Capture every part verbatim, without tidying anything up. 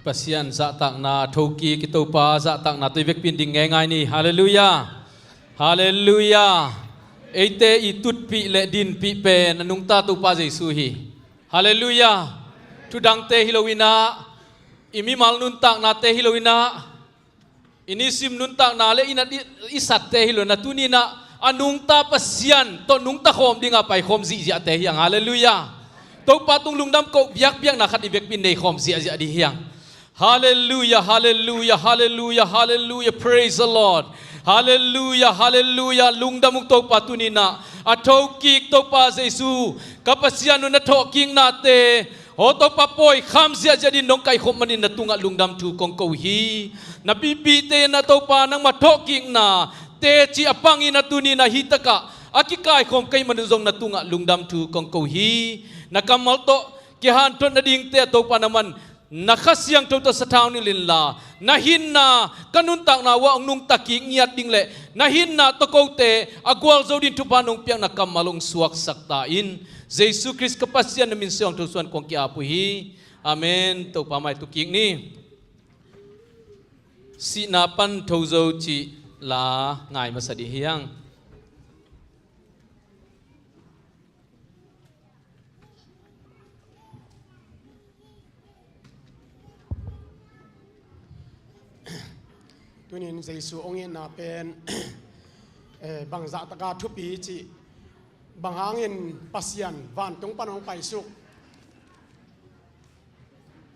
Pasian zahtakna thokik i Topa zahtakna tawh i vekpi in ding ngeingai ni. Halleluiah. Halleluiah. Eite i tutpih le dinpih pen a nungta Topa Jesu hi. Halleluiah. Thudangte hi loinah, i mimal nuntaknate hi loinah, i nisim nuntakna le i nat i, i satte hi loinah, tuninah a nungta Pasian tawh nungta khawm dinga paikhawm zihziahte hi hang. Halleluiah. Topa tung lungdam koh biakbiakna khat i vekpi in neikhawm ziahziah ding hi hang. Halleluiah, halleluiah, halleluiah, halleluiah. Praise the Lord. Halleluiah, halleluiah. Lungdam ung Topa tuninah a thokik Topa Jesu, ka Pasian un na thawhkiknate, aw Topa, pawikham ziahziah ding nong kaikhop manin na tungah lungdam thu kong ko hi. Na pipite na Topa nangmah thawhkikna teci a pangin a tuninah hitakah a kikaikhawm ka hih manin zong na tungah lungdam thu kong ko hi. Na kammal tawh kihanthawn nadingte a Topa na man na Kha Siangtho tawh sathau nilh inla, na hinna ka nuntakna uah hong nungta kik ngiat ding le na hinna tawh kote a gualzo ding thupha nong piakna kammal hong suaksak ta in. Jesu Khrist ka Pasian na min siangtho suan kong ki-ap uh hi. Amen. Topa mai tu kik ni. Sihna pan tho zo cih la ngai masa ding hi hang. Tunin Jesu hong itna pen, eh, bangzah taka thupi cih, bang hangin Pasian vantung pan hong paisuk,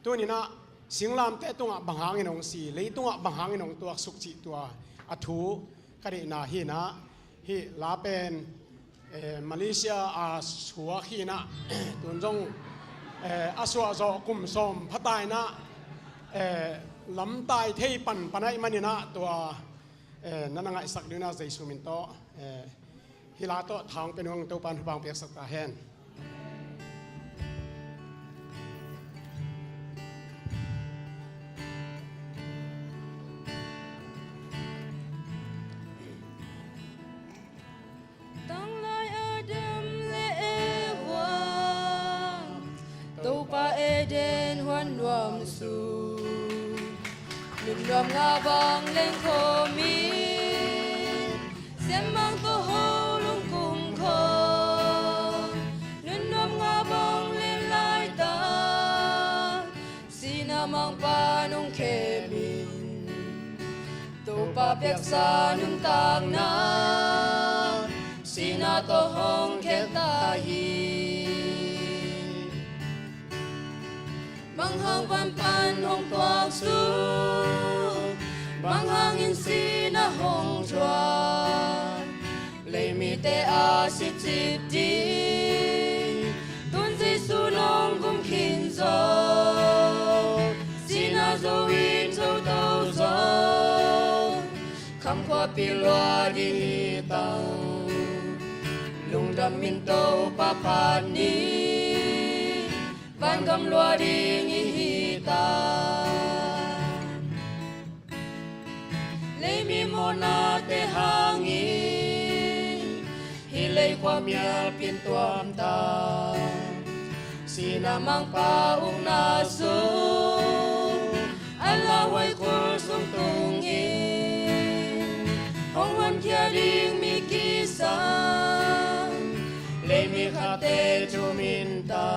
tuninah singlamteh tungah bang hangin hong si, leitungah bang hangin hong tuaksuk cih tua a thu ka deihna hinah, hih la pen, eh, Malaysia a suak hinah, tun zong, eh, a suahzawh kum sawm phatainah, eh, lamtai thei panpan ahih maninah tua, eh, na na ngaihsak dinah Jesu min tawh, eh, hih la tawh tha hong pia nuang Topa in thupha hong piaksak ta hen. Tanglai Adam le Eva, Topa Eden huan nuam sung, nun nuam nga bang leng khawmin, siammang tawh ho lungkum khawm, nun nuam nga bang leng laitak, sihna mangpa nong khemin, Topa piaksa nuntakna, sihna tawh hong khel ta hi. Bang hang panpan hong tuaksuk, bang hangin sihna hong thuak, leimite a sicip ding, tun Jesu nong gum khin zo, sihna zo in thotho zo, khamkhuapi lua ding hi ta, lungdam in Topa phat ni, vangam lua ding i hi ta. Leimi mawhnate hangin hih leikhua mialpi in tuam ta, sihna mangpa ukna sung, a lauhuai khul sung tungin hong honkhia ding mi kisam, leimi khatte thumin ta,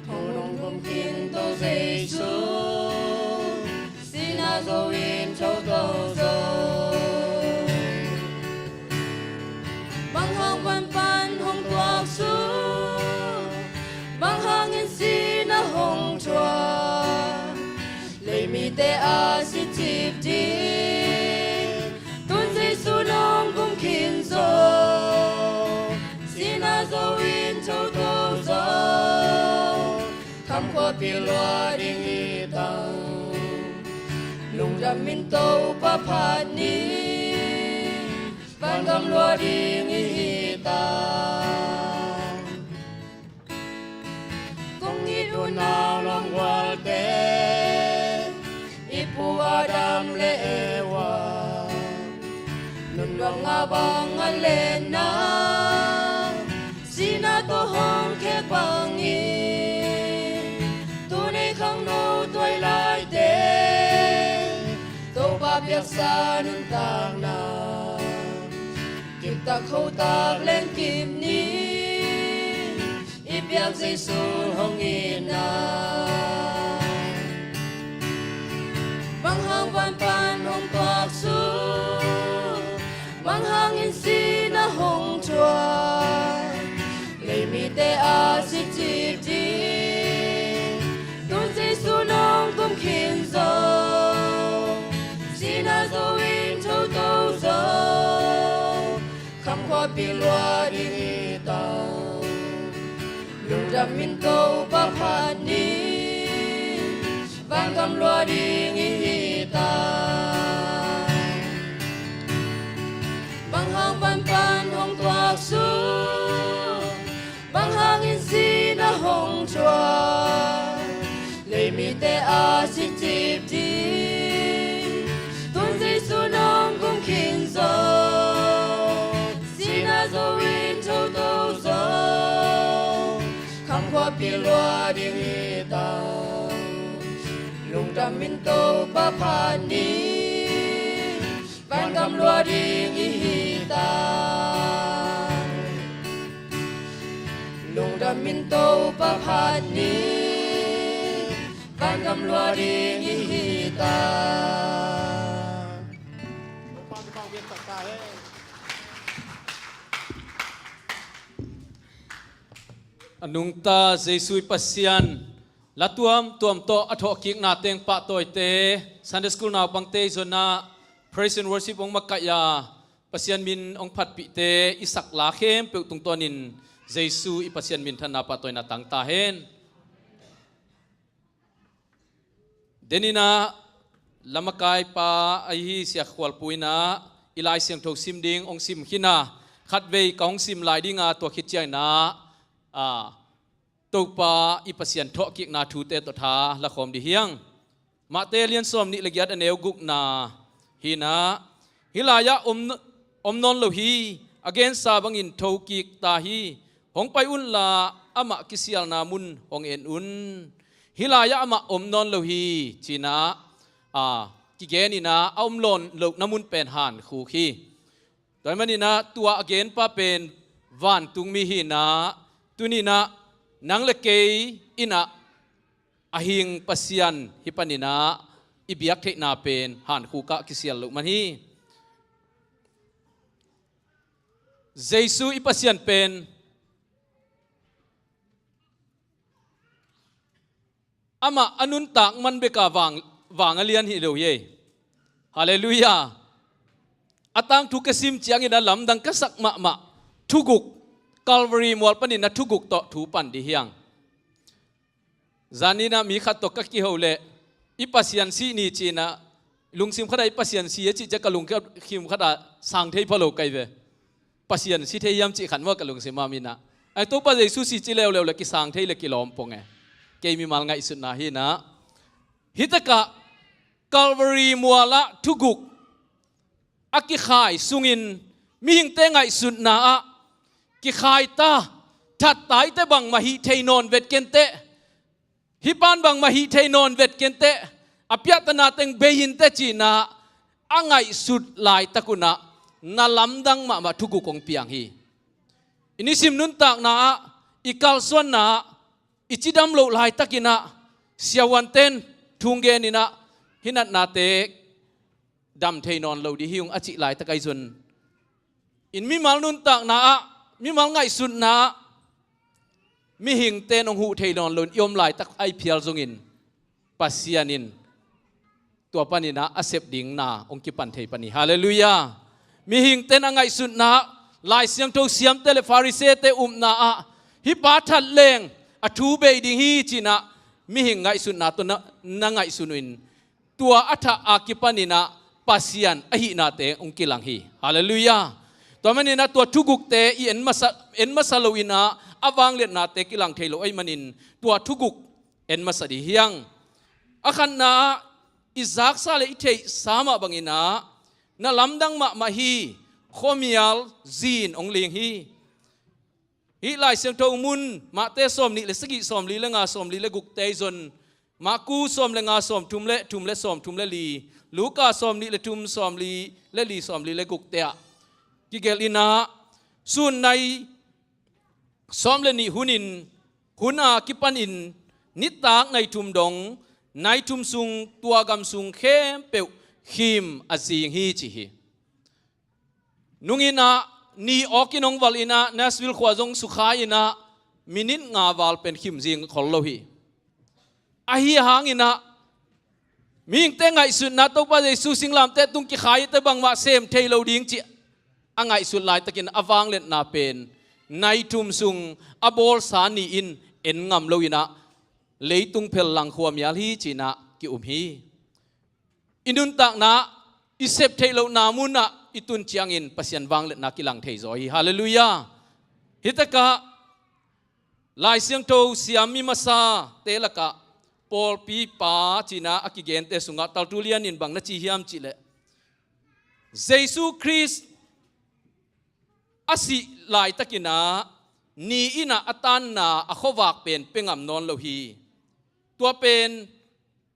hong nong gum khin to Jesu, sihna zo in thotho zo. Bang hang panpan hong tuaksuk, bang hangin sihna hong thuak, leimite a sicip ding, tun Jesu nong gum khin zo, sihna zo in thotho zo, khamkhuapi lua ding hi ta, lungdam in Topa phat ni, vangam lua ding i hi ta. Kong it unau lawmgualte, i pu Adam le Eva, nun nuam nga bang a lenna, sihna tawh hong khek bangin, tu nei khangno Sa nuntakna kiptak khotak lengkip ni, i piak Jesu hong itna. Bang hang van pan hong tuak su, bang hangin sihna hong thuak, leimite a sicip ding, tun Jesu nong kum khin zo. Sihna zo in thoto zo, khamkhuapi lua ding hi ta. Lungdam in Topa phat ni, vangam lua ding i hi ta. Bang hang van pan hong tuak su, bang hangin sihna hong thuak, leimite a sicip ding, tun Jesu nong kum khin zo. Sihna zo in thoto zo, khamkhuapi lua ding hi ta. Lungdam in Topa phat ni, vangam lua ding i hi ta. Lungdam in Topa phat ni, vangam lua ding i hi ta. A nungta Jesu i Pasian, la tuamtuam tawh a thawhkikna teng pahtawite, Sunday School naupangte i zonna, praise and worship hong makaih a, Pasian min hong phatpihte, i sak la khempeuh tungtawnin Jesu i Pasian minthanna pahtawina tang ta hen. Deninah lamakaipa ahi Sia Khualpu inah i Lai Siangtho sim ding hong sim khin a, khatvei ka hong sim lai dinga tua khit cianginah, a, Topa i Pasian thawhkikna thute tawh tha lakhawm dih hiang. Mahte lian sawm nih le giat a neu gukna hinah, hih lai-ah om, om nawn lo hi, a gensa bangin thokik ta hi, hong pai unla amah kisialna mun hong en un. Hih lai-ah amah om nawn lo hi, cinah, a, kigeninah a om nawn lohna mun pen hankhuk hi. Tua hi maninah tua a genpa pen vantungmi hinah, tuninah nang le kei inah a hing Pasian hi paninah i biak theihna pen hankhukah kisial loh man hi. Jesu i Pasian pen amah a nuntak man beka vang, vang a lian hi lo hi ei. Halleluiah. A tangthu ka sim ciangin a lamdang ka sak mahmah thuguk, Calvary mual panin a thuguk tawh thu pan dih hiang. Zaninah mi khat tawh ka kiho leh i Pasian sih ni cinah, lungsim khatah i Pasian si a cih ciah ka lungsim khatah sang thei pha lo kai ve. Pasian si thei hiam cih khat maw ka lungsim ah minah. Ai Topa Jesu si ci leuleu le kisang thei le kilawm pong e. Kei mimal ngaihsutna hinah. Hitakah Calvary mualah thuguk a kikhai sungin mihingte ngaihsutna ah kikhaita, thattaite bangmah hih thei nawn vet kenteh. Hih pan bangmah hih thei nawn vet kenteh, a piahtana teng bei inteh cinah a ngaihsut laitak unah na lamdang mahmah thuguk hong piang hi. I nisim nuntakna ah, i kalsuanna ah, i cidam loh laitakinah siavuanten thung geninah hih natnate dam thei nawn lo dih hi ung a cih laitak ahi zun. In mimal nuntakna ah, mimal ngaihsutna ah mihingte nong huh thei nawn loin i om laitak ahi phial zongin Pasian in tua paninah a sep ding na hong kipan thei pan hi. Halleluiah. Mihingte na ngaihsutna ah Lai Siangtho siamte le Farisee-te upna ah hih pa that leng a thu bei ding hi cinah mihing ngaihsutna tawh na, na ngaihsun uh in tua a thah a kipaninah Pasian ahihnate hong kilang hi. Halleluiah. Tua maninah tua thugukte i en masa, en masa loinah a vangliatnate kilang thei lo ahi manin tua thuguk en masa dih hiang. A khatna ah i zaksa le i theihsa mah banginah na lamdang mahmah hi, khuamial zin hong ling hi. Hih Lai Siangtho mun Mahte sawm nih le sagih, sawm li le nga, sawm li le gukte i zon Marku sawm le nga, sawm thum le thum le sawm thum le li, Luka sawm nih le thum, sawm li le li, sawm li le guk te ah kigelh in ah, sun nai sawm le nih hunin, hun a kipanin nitak nai thum dong, nai thum sung tua gam sung khempeuh khim a zing hi ci hi. Nung in ah, ni awk in hong valh in ah, Nashville khua zong sukha in ah, minit nga val pen khim zing khol lo hi. Ahi hangin ah, mihingte ngaihsutna Topa Jesu singlamteh tung kikhai te bangmah sem thei lo ding cih a ngaihsut laitakin a vangliatna pen nai thum sung a bawlsa ni in en ngam lo in ah, leitung phel lang khuamial hi ci in ah ki-um hi. I nuntakna, i sep theih lohna munah i tun ciangin Pasian vangliatna kilang thei zaw hi. Halleluiah. Hi takah Lai Siangtho siam mi masate lakah pawlpi pa ci in ah a kigente sungah Tertullian in bang na ci hiam cih leh, Jesu Khrist a sih laitakin ah ni in ah a tanna a khuavak pen pia ngam nawn lo hi. Tua pen,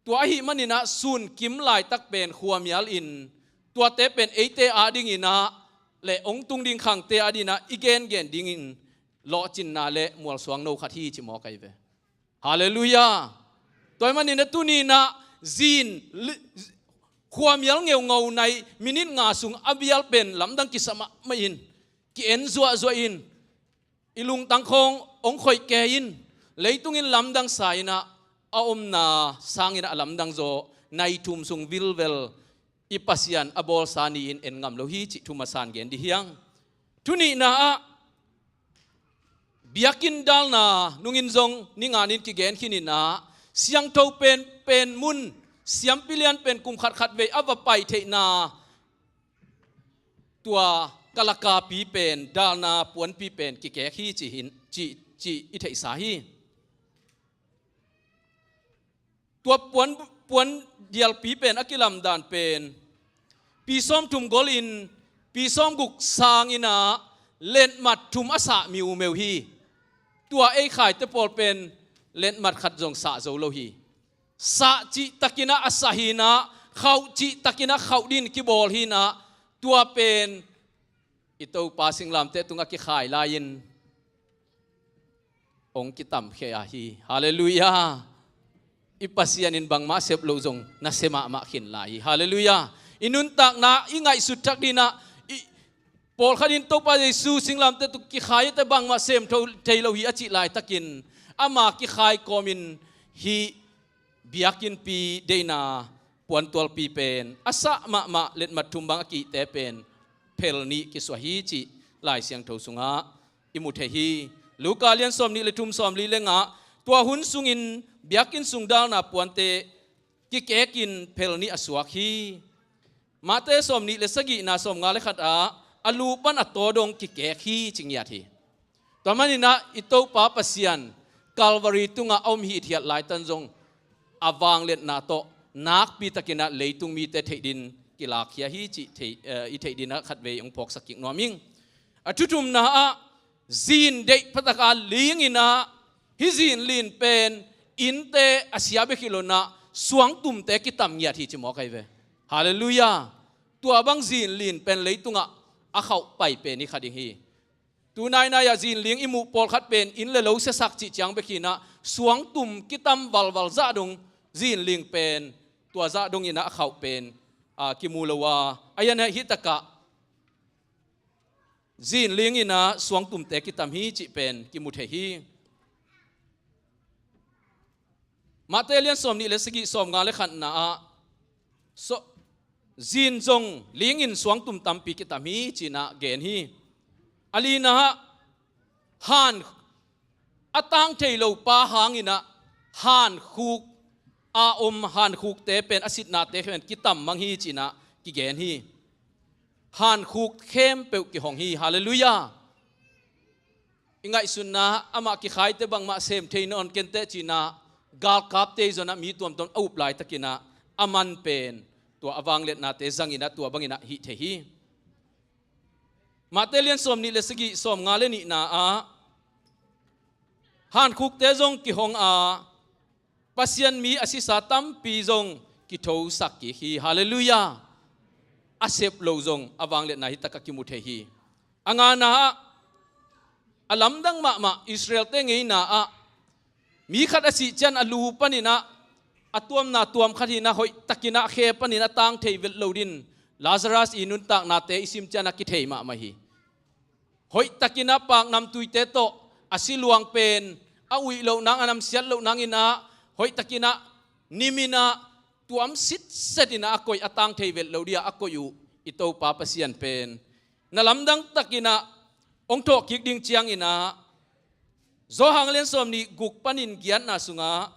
tua ahih manin ah sun kim laitak pen khuamial in, tuate pen eite adingin ah le hong tung ding khangte adingin ah i gengen dingin lawhcinna le mualsuang no khat hi ci mawk ahi ve. Halleluiah. Tua ahih manin ah tuni in ah zin li-, khuamial ngeungau nai minit nga sung a bial pen lamdang kisa mahmah in, ki-en zuahzuah in, i lungtang khawng hong khoih kei in, leitung in lamdang sa in ah, a omna sangin ah a lamdang zaw, nai thum sung vilvel i Pasian a bawlsa ni in en ngam lo hi cih thu masa in gen dih hi hang. Thu nihna ah, biakinn dalna nungin zong ni nga nin kigen khin in ah, siangtho penpen mun, siampi lian pen kum khat khat vei a va pai theihna, tua Kalakapi pen, dalna puanpi pen kikek hi ci hi in, ci, ci i theihsa hi. Tua puan, puan dialpi pen a kilamdan pen pi sawm thum gol in, pi sawm guk sang in ah letmat thum a sah miumeu hi. Tua ei khaite pawl pen letmat khat zong sah zo lo hi. Sah cihtakin ah a sah hi in ah, khauh cihtakin ah khauh dingin kibawl hi in ah, tua pen i Topa singlamteh tungah kikhai lai-in hong kitamkhia hi. Halleluiah. I Pasian in bangmah sep loh zong nasia mahmah khin lai hi. Halleluiah. I nuntakna i ngaihsut thak dingin ah, i pawlkhat in Topa Jesu singlamteh tung kikhai te bangmah sem tho thei lo hi a cih laitakin, ama kikhai kawmin hih biakinnpi deihna puantualpi pen a sah mahmah letmat thum bang a kihte pen phel nih kisuah hi cih Lai Siangtho sungah i mu thei hi. Luka lian sawm nih le thum, sawm li le nga, tua hun sungin biakinn sung dalna puante kikekin phel nih a suak hi. Mate sawm nih le sagihna, sawm nga le khat ah a lu pan a taw dong kikek hi ci ngiat hi. Tua manin ah i Topa Pasian Calvary tungah a om hithiat laitan zong a vangliatna tawh nakpi takin ah leitung mite theih dingin kilakkhia hi cih theih, eh, i theih dingin ah khatvei hong phawksak kik nuam ing. A thuthumna ah, zin deih phatak a ling in ah, hih zin lin pen innte a sia bek hi lo in ah, suangtumte kitam ngiat hi ci mawk ahi ve. Halleluiah. Tua bang zin lin pen leitungah a khauh pai pen hi kha ding hi. Tu nainai ah zin ling i muh pawlkhat pen inn le lo siasak cih ciang bek hi in ah, suangtum kitam valval zah dong zin ling pen, tua zah dong in ah a khauh pen, a, kimu lo a, a, hi in ah hih takah zin ling in ah suangtumte kitam hi cih pen kimu thei hi. Mate lian sawm nih le sagih, sawm nga le khatna ah, so, zin zong ling in suangtum tampi kitam hi ci in ah gen hi. A lina ah, han a tang thei lo pa hangin ah, hankhuk a om hankhukte pen a sitnate pen kitam mang hi ci in ah kigen hi. Hankhuk khempeuh kihong hi. Halleluiah. I ngaihsunna, amah kikhaite bangmah sem thei nawn kenteh ci in ah, galkapte i zon ah mi tuamtuam a up laitakin ah, a man pen tua a vangliatnate zangin ah, tua bangin ah hih thei hi. Mate lian sawm nih le sagih, sawm nga le nihna ah, hankhukte zong kihong a, Pasian mi a sisa tampi zong kithosak kik hi. Halleluiah. A sep lo zong a vangliatna hi takah kimu thei hi. A ngana ah, a lamdang mahmah Israel-te ngeina ah, mi khat a sih ciang a lu panin ah, a tuamna tuam khat hi-in ah, hoihtakin ah khe panin a tang thei vet lo dingin Lazarus i nuntaknate i sim ciang ah kithei mahmah hi. Hoihtakin ah paknamtuite tawh a si luang pen a uih loh nang, a namsiat loh nangin ah, hoihtakin ah nimin ah tuam sitset in ah a koih, a tang thei vet lo ding a a koih uh i Topa Pasian pen na lamdang takin ah hong thawhkik ding ciangin ah, Johan a lian sawmnih, guk panin giatna sungah,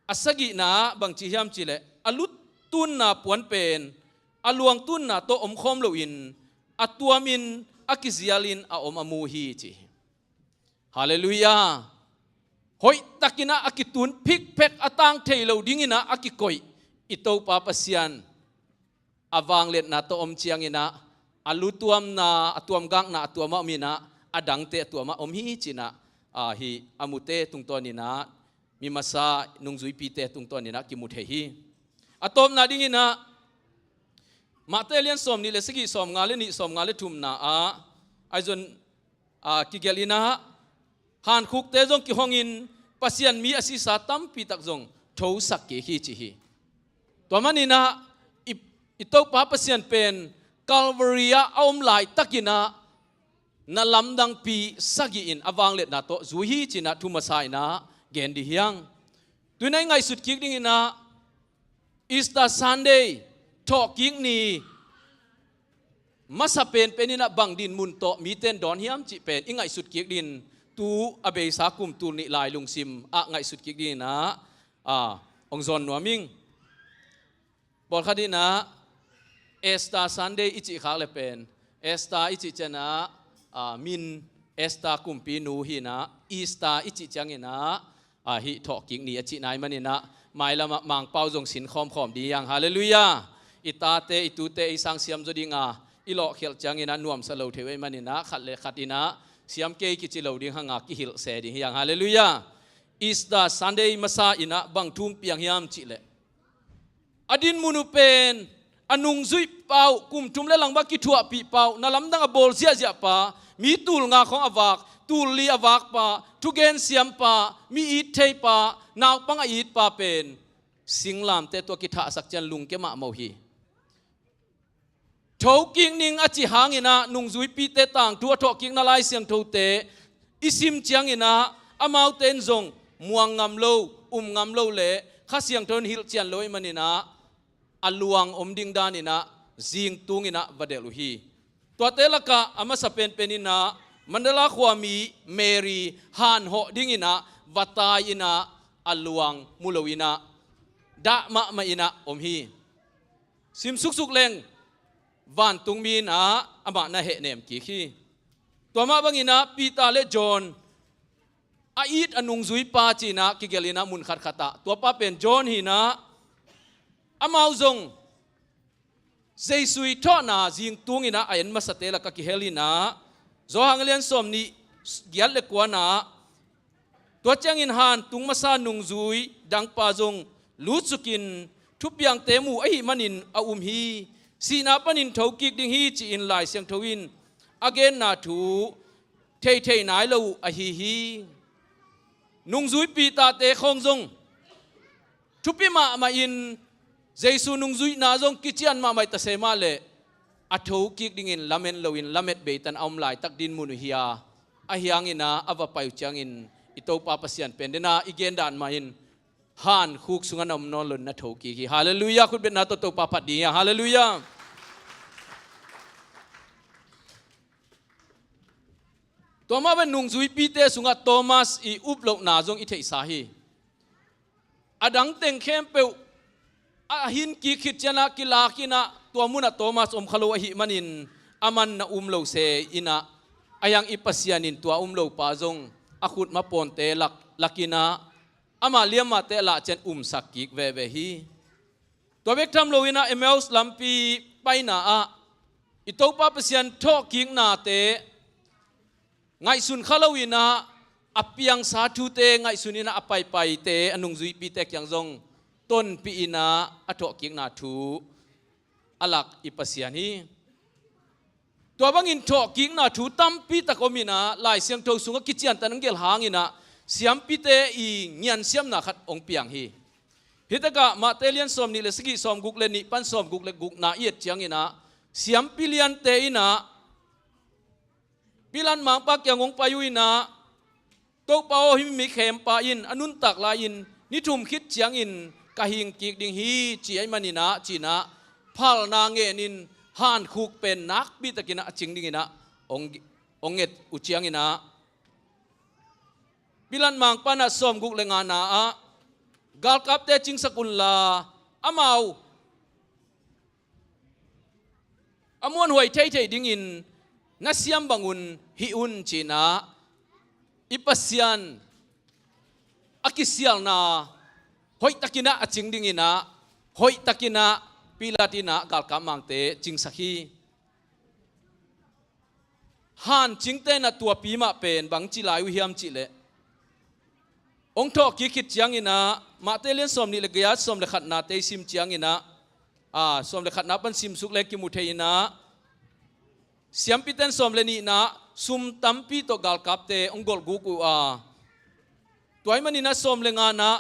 a sagihna ah bangci hiam cih leh, a lu tunna puan pen a luang tunna tawh omkhawm loin, a tuamin a kizialin a om a mu hi, ci hi. Halleluiah. Hoihtakin ah a kitun phikphek, a tang thei lo dingin ah a kikoih i Topa Pasian a vangliatna tawh om ciangin ah, a lu tuamna, a tuam gakna a tuam ah om in ah, a dangte a tuam ah om hi, ci-in ah, a, hih a mute tungtawnin ah, mi masa nungzuipite tungtawnin ah kimu thei hi. A tawpna dingin ah, Mate a lian sawmnih le sagih, sawmnga le nih, sawmnga le thumna ah, ahi zong, a, kigelh in ah, hankhukte zong kihongin, Pasian mi a sisa tampi tak zong thosak kik hi, ci hi. Tua manin ah i, i Topa Pasian pen Calvary ah a om laitakin ah na lamdangpi sagih in a vangliatna tawh zui hi, ci-in ah thu masa in ah gen dih hi hang. Tu-in ah i ngaihsut kik dingin ah, Easter Sunday, thawhkik ni masa penpen in ah bang dinmun tawh mite in dawn hiam cih pen i ngaihsut kik dingin, tu a beisa kum tul nih lai lungsim ah ngaihsut kik dingin ah, a, hong zawn nuam ing. Pawlkhat in ah Easter Sunday i cih khak le pen, Esther i cih ciang ah, a, min Esther kumpinu hi-in ah, Easter i cih ciangin ah, a, hih thawhkik ni a cihna ahih manin ah, mailam ah Mangpau zong sin khawmkhawm ding hi hang. Halleluiah. I tate, i tute ei sang siam zaw ding a, i lawhkhialh ciangin ah nuamsa lo thei uh ahih manin ah, khat le khat in ah siam kei kici lo ding hang a, kihilh se ding hi hang. Halleluiah. Easter Sunday masa in ah bang thu hong piang hiam cih leh, a dinmun uh pen a nungzuihpa uh, kum thum le lang bang kithuahpihpa uh, na lamdang a bawl ziahziahpa, mi tul nga khawng a vak, tul li a vakpa, thugen siampa, mi it theipa, naupang a itpa pen singlamteh tawh kithahsak ciang lungkia mahmah uh hi. Thokik ning a cih hangin ah, nungzuipite tangthu a thawhkikna Lai Siangthote i sim ciangin ah, amaute in zong muang ngam lo, um ngam lo leh Kha Siangtho in hilhcian lo ahih manin ah, a luang om ding danin ah zingtungin ah va delh uh hi. Tuate lakah a masa penpen in ah, Mandala khuami Mary hanhawh dingin ah va tai in ah, a luang mu lo in ah, dah mahmah in ah om hi. Sim suksuk leng, vantungmi in ah amah na hehnem kik hi. Tua mah bangin ah Peter le John, a it a nungzuipa ci-in ah kigelh in ah mun khatkhat ah, tuapa pen John hi-in ah, amau zong Jesu i thawhna zingtungin ah a en masate lakah kihel in ah, Johan a lian sawmnih, giat le kuana, tua ciangin hantung masa nungzui dangpa zong lutsukin thupiangte mu ahih manin a um hi. Sihna panin thokik ding hi, ci-in Lai Siangtho in a genna thu theithei nai lo uh ahi hi. Nungzuipi tate khawng zong thupi mahmah in, Jesu nungzuihna zong kician mahmah i ta se mah leh, a thokik dingin lamen loin lamet bei tan a om laitak dinmun uh hi a, ahi hangin ah a va pai uh ciangin i Topa Pasian pen den a, i gen dan mah in, hankhuk sungah na om nawn loin na thokik hi. Halleluiah. Khutbetna tawh Topa phat ding hi hang. Halleluiah. Tua mah bang nungzuipite sungah Thomas i uplohna zong i theihsa hi. A dang teng khempeuh a hin kik khit ciang ah kilak in ah, tua munah Thomas om kha lo ahih manin, aman na um lo se in ah, a hiang i Pasian in tua um lopa zong a khutma pawnte lak, lak in ah, ama liammate lah ciang umsak kik veve hi. Tua bek tham loin ah Emmaus lampi paina ah i Topa Pasian thawhkiknate ngaihsun kha loin ah, a piangsa thute ngaihsun in ah a paipaite, a nungzuipite kiang zong tonpih in ah a thawhkikna thu a lak i Pasian hi. Tua bangin thawhkikna thu tampi tak om in ah, Lai Siangtho sungah kiciantan hong gelh hangin ah, siampite i ngiansiamna khat hong piang hi. Hi takah Mate lian sawmnih le sagih, sawmguk le nih pan sawmguk le gukna i et ciangin ah, siampi liante in ah Pilat mangpa kiang hong pai uh in ah, "Topa aw, hih mi khempa in a nuntak lai-in ni thum khit ciangin ka hing kik ding hi," ci ahih manin ah, ci-in ah phalna ngenin hankhuk pen nakpi takin ah a cing dingin ah hong, hong nget uh ciangin ah, Pilat mangpa in ah sawmguk le ngana ah, "Galkapte cingsak unla, amau a muanhuai theithei dingin na siam bangun hih un," ci-in ah i Pasian a kisialna hoihtakin ah a cing dingin ah, hoihtakin ah Pilat in ah galkap mangte cingsak hi. Hancingte in ah tuapi mah pen bangci lai uh hiam cih leh, hong thawhkik khit ciangin ah, Mate lian sawmnih le giat, sawm le khatnate i sim ciangin ah, a, sawm le khatna pan simsuk le kimu thei in ah, siampite in sawm le nihna sum tampi tawh galkapte hong golhguk uh a, tua ahih manin ah sawm le ngana,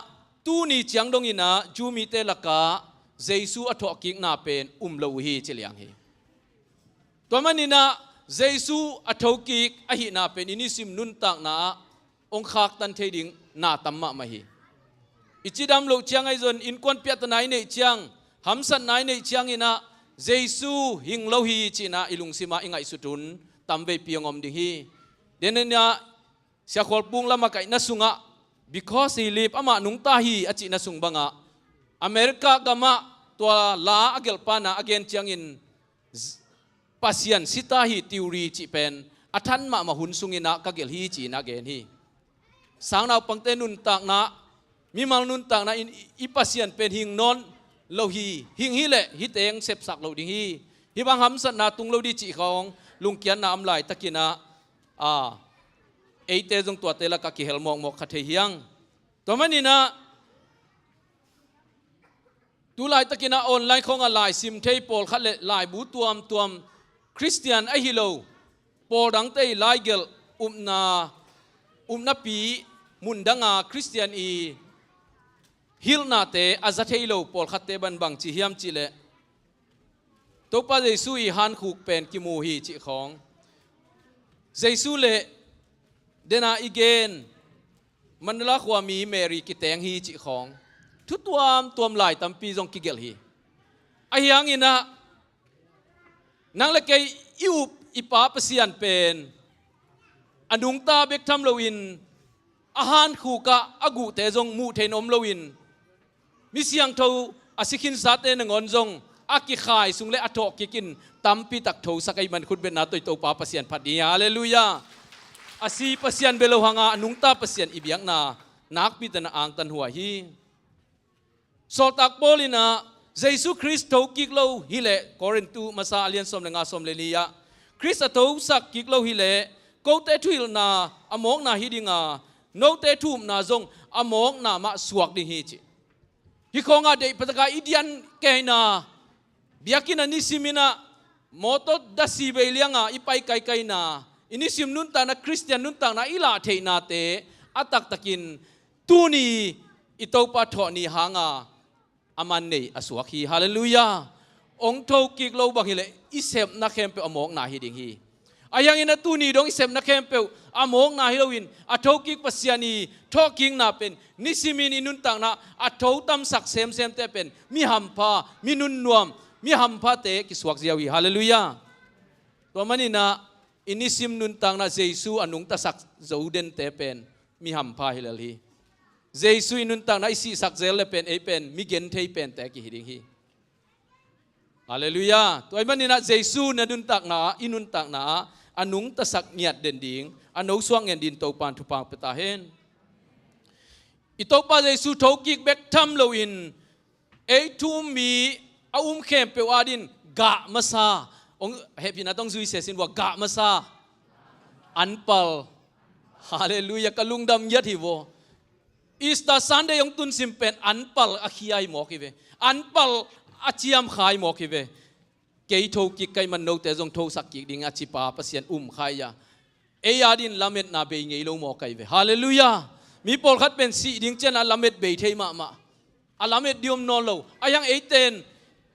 "Tuni ciang dongin ah Jew mite lakah Jesu a thawhkikna pen um lo uh hi," ci liang hi. Tua manin ah Jesu a thokik ahihna pen i nisim nuntakna ah hong khaktan thei ding na tam mahmah hi. I cidam loh ciang ahi zong, innkuan piahtana i neih ciang, hamsatna i neih ciangin ah Jesu hing lo hi ci-in ah i lungsim ah i ngaihsut hun tamveipi hong om ding hi. Denin ah Siakhualpung lamah kaihna sungah, "Because he live," amah nungta hi a cihna sung bangah, America gamah tua la a gelhpa in ah a gen ciangin, Pasian si ta hi theory cih pen a than mahmah hun sungin ah ka gelh hi ci-in ah gen hi. Sangnaupangte nuntakna, mimal nuntakna in i Pasian pen hing nawn lo hi, hing hi leh hih teng sepsak lo ding hi, hih bang hamsatna tung lo ding cih khawng lungkiatna om laitakin ah, a, eite zong tuate lakah kihel mawkmawk kha thei hi hang. Tua manin ah, tu laitakin ah online khawngah laisim thei pawlkhat le laibu tuamtuam Khristian ahi lo pawl dangte i laigelh, upna, upnapi mundanga Khristian i hilhnate a za thei lo pawlkhatte bang bangci hiam cih leh, Topa Jesu i hankhuk pen kimu hi cih khawng, Jesu le dena i gen Mandala khuami Mary kiteng hi cih khawng, thu tuamtuam lai tampi zong kigelh hi. Ahi hangin ah, nang le kei i up i Pa Pasian pen a nungta bek tham loin, a hankhuk ah a guhte zong muh theih om loin, mi siangtho a si khinsate nangawn zong a kikhai sung le a thawhkik in tampi tak thosak ahih man khutbetna tawh i Topa Pasian phat ding hi. Halleluiah. A si Pasian bia lo hanga a nungta Pasian i biakna nakpi takin a angtan huai hi. Sawltak Paul in ah, Jesu Khrist thokik lo hileh, Korintu masa a lian sawm le nga, sawm le li ah, Khrist a thosak kik lo hileh, kote thuhilhna a mawkna hi dinga, note thu-upna zong a mawkna mah suak ding hi ci. Hih khawngah deih phataka i dian keina, biakinn a nisimin ah mawtaw dasi bei lianga i pai kaikaina, i nisim nuntakna, Khristian nuntakna i lah theihnate a taktakin tuni i Topa thawh ni hanga a man nei a suak hi. Halleluiah. Hong thokik lo bang hileh i sepna khempeuh a mawkna hi ding hi. Ahi hangin ah tuni dong i sepna khempeuh a mawkna hi loin, a thokik Pasian i thawhkikna pen nisimin i nuntakna a thotamsak semsemte pen mi hampha, mi nunnuam, mi hamphate kisuak ziau hi. Halleluiah. Tua manin ah i nisim nuntakna Jesu a nungtasak zo dente pen mi hampha hi lel hi. Jesu i nuntakna i sihsak zel le pen ei pen mi genthei pente kihi ding hi. Halleluiah. Tua ahih manin ah Jesu na nuntakna ah, i nuntakna ah a nungtasak ngiat den ding, a nosuak ngiat ding Topan thupha pia ta hen. I Topa Jesu thokik bek tham loin, ei thu-um mi a um khempeuh adingin gah masa, hong hehpihna tawh zui sesin vua, gah masa, anpal, Halleluiah, ka lungdam ngiat hi vaw. Easter Sunday hong tunsim pen anpal a khia hi mawk hi ve. Anpal a ciamkha hi mawk hi ve. Kei tho kik ka hih man note zong thosak kik ding a cipa Pasian um kha hi a. Ei adingin lametna bei ngei lo mawk ahi ve. Halleluiah. Mi pawlkhat pen sih ding ciangin a lamet bei thei mahmah. A lamet ding om nawn lo. Ahi hang eite in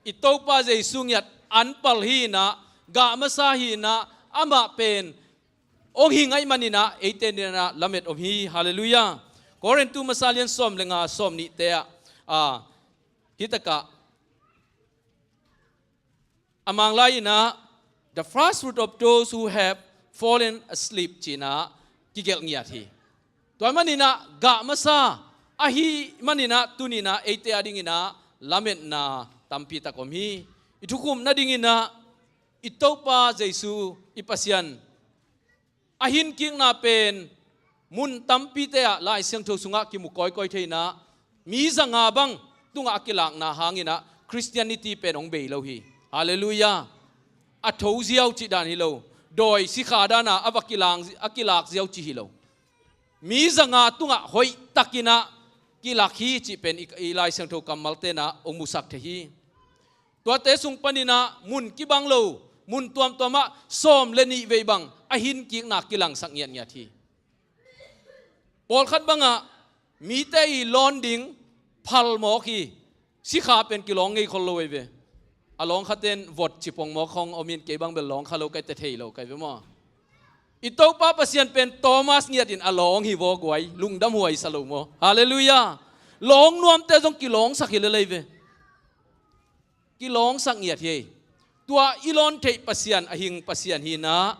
i Topa Jesu ngiat anpal hi in ah, gah masa hi in ah, amah pen hong hing ahih manin ah eite in ah lamet om hi. Halleluiah. Korintu masa lian sawm le nga, sawm nihte ah, a, hi takah a Manglai in ah, "The first fruit of those who have fallen asleep," ci-in ah kigelh ngiat hi. Tua manin ah gah masa ahih manin ah tuni-in ah eite adingin ah lametna tampi tak om hi. I thukhupna dingin ah i Topa Jesu i Pasian a hinkikna pen mun tampite ah Lai Siangtho sungah kimu kawikawi thei in ah, mi zanga bang tungah a kilakna hangin ah Christianity pen hong bei lo hi. Halleluiah. A tho ziau cih dan hi lo. Dawi sikha dan a a va kilang, a kilak ziau cih hi lo. Mi zanga tungah hoihtakin ah kilak hi cih pen i, i Lai Siangtho kammalte in ah hong musak thei hi. Tuate sung panin ah mun kibang lo, mun tuamtuam ah sawm le nih vei bang a hinkikna kilangsak ngiatngiat hi. Pawlkhat bangah mite i lawn ding phal mawk hi. Sikha pen kilawng ngei khol lo ahi ve. A lawng khaten vot cipong mawk hong om in, kei bang bel lawng kha lo, ka hih teh thei lo ka hi ve maw. I Topa Pasian pen Thomas ngiat in a lawng hi vaw guai, lungdam huai sa lo maw. Halleluiah. Lawng nuamte zong kilawngsak hi lel ahi ve. Kilawngsak ngiat hi. Tua i lawn theih Pasian a hing Pasian hi in ah,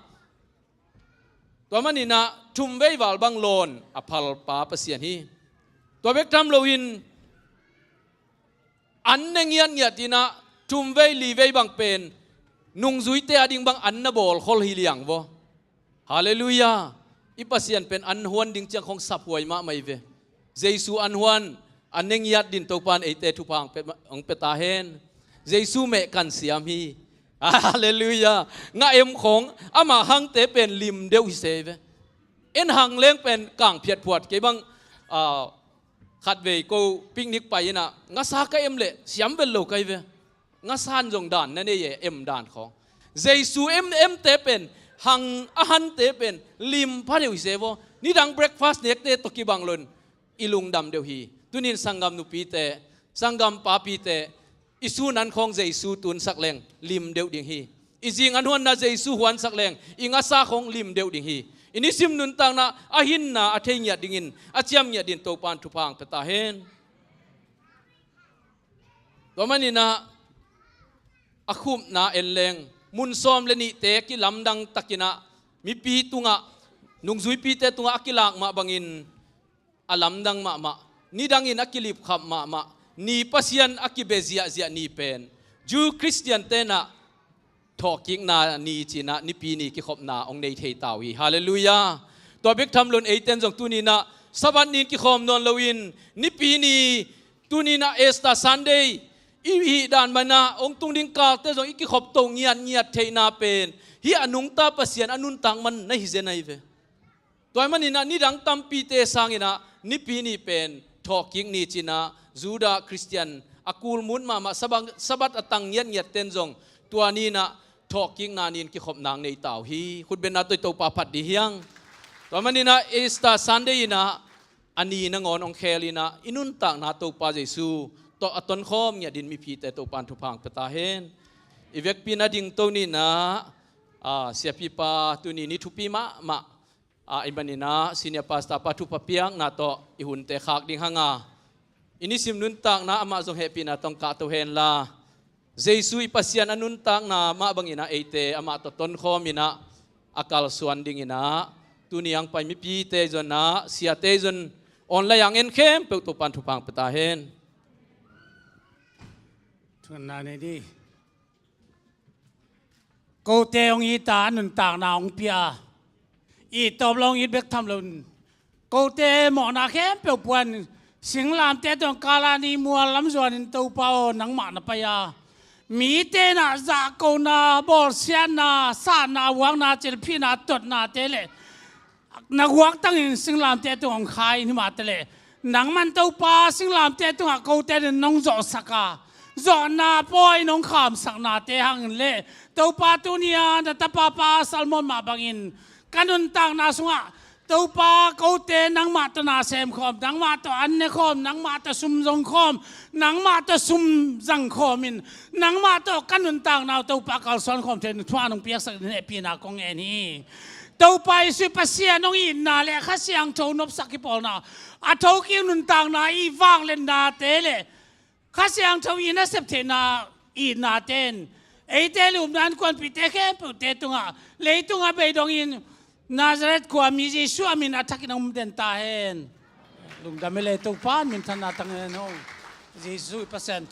tua manin ah thumvei val bang lawn a phalpa Pasian hi. Tua bek tham loin an ne ngiatngiat in ah thumvei livei bang pen nungzuite ading bang an na bawl khol hi liang vaw. Halleluiah. I Pasian pen an huan ding ciang khong saphuai mahmah hi ve. Jesu an huan, an ne ngiat dingin Topa in eite thupha hong pia, hong pia ta hen. Jesu meh kan siam hi. Halleluiah. Ngah em khong, ama hangte pen lim deuh hi se hi ve. En hang leng pen kang phiatphuat kei bang, ah, khatvei ko picnic pai in ah, ngasa ka em leh siam vet lo ka hi ve. Ngasan zong dan na nei e, em dan khawng. Jesu em, emte pen, hang a hante pen lim pha deuh hi se vaw. Nidang breakfast nekte tawh kibang loin i lungdam deuh hi. Tunin sanggam nupite, sanggam papite, i sun an khawng Jesu tunsak leng lim deuh ding hi. I zing an huanna Jesu huansak leng i ngasa khawng lim deuh ding hi. I nisim nuntakna a hinna a thei ngiat dingin, a ciam ngiat dingin Topa in thupha hong pia ta hen. Tua manin ah a khupna en leng, mun sawm le nihte kilamdang takin ah mipi tungah, nungzuipite tungah a kilak mah bangin a lamdang mahmah, nidangin a kilipkhap mahmah ni, Pasian a kibia ziahziah ni pen Jew Christian-te in ah thawhkikna ni ci-in ah Nipi ni kikhopna hong nei thei ta uh hi. Halleluiah. Tua bek tham loin eite in zong tuni-in ah Sabbath ni-in kikhawm nawn loin, Nipi ni, tuni-in ah Easter Sunday i hih dan manin ah hong tung ding kalte zong i kikhop to ngiatngiat theihna pen hih a nungta Pasian a nuntak man na hi zen ahi ve. Tua ahih manin ah nidang tampite sangin ah Nipi ni pen thawhkik ni ci-in ah Judah Christian a kulmut mahmah, Sabbath, Sabbath a tang ngiatngiatte in zong tua ni-in ah thawhkikna ni-in kikhopna hong nei ta uh hi. Khutbetna tawh i Topa phat dih hi hang. Tua manin ah Easter Sunday in ah a ni nangawn hong khel in ah i nuntakna Topa Jesu tawh a tonkhawm ngiat dingin mipite Topa in thupha hong pia ta hen. I vekpi-in a dingto ni-in ah, ah, siapipa tuni ni thupi mahmah ahih manin ah senior pastor pa thupha piakna tawh i hunte khak ding hang a, i nisim nuntakna amah zong hehpihna tawh hong kahto henla, Jesu i Pasian a nuntakna mah bangin ah eite amah tawh tonkhawm in ah a kalsuan dingin ah tuni a hong pai mipite zong ah, siate zong online a hong en khempeuh Topa in thupha hong pia ta hen. Thuanna nei dih. Kote hong it a, nuntakna hong pia a, i tawp lo hong it bek tham loin, kote mawhna khempeuh pua in, singlamteh tawh kal a, ni mual lam zuanin, Topa aw, nangmah na pai a, mite in ah zahkona, bawlsiatna, satna, vuakna, celphihna, totnate le na guaktangin singlamteh tungah hong khai in himah teh leh, nangman Topa singlamteh tungah kote in nong zawhsak a, zawhna pawi nong khamsaknate hangin leh, Topa tuni-a na tapa pa Salmon mah bangin ka nuntakna sungah Topa kote nangmah tawh na semkhawm, nangmah tawh an nekhawm, nangmah tawh sum zongkhawm, nangmah tawh sum zangkhawm in, nangmah tawh ka nuntakna uh Topa kalsuankhawm thei in thu-a nong piaksak in hehpihna kong ngen hi. Topa Jesuh Pasian hong itna le Kha Siangtho nopsak kipawlna, a thokik nuntakna i vangliatnate le Kha Siangtho i nasep theihna itnate in eite le upna innkuanpihte khempeuhte tungah leitungah beidongin Nazareth khuami Jesuh a min a thakin hong den ta hen. Lungdam hi le, Topa in minthanna tang hen ho. Jesuh i Pasian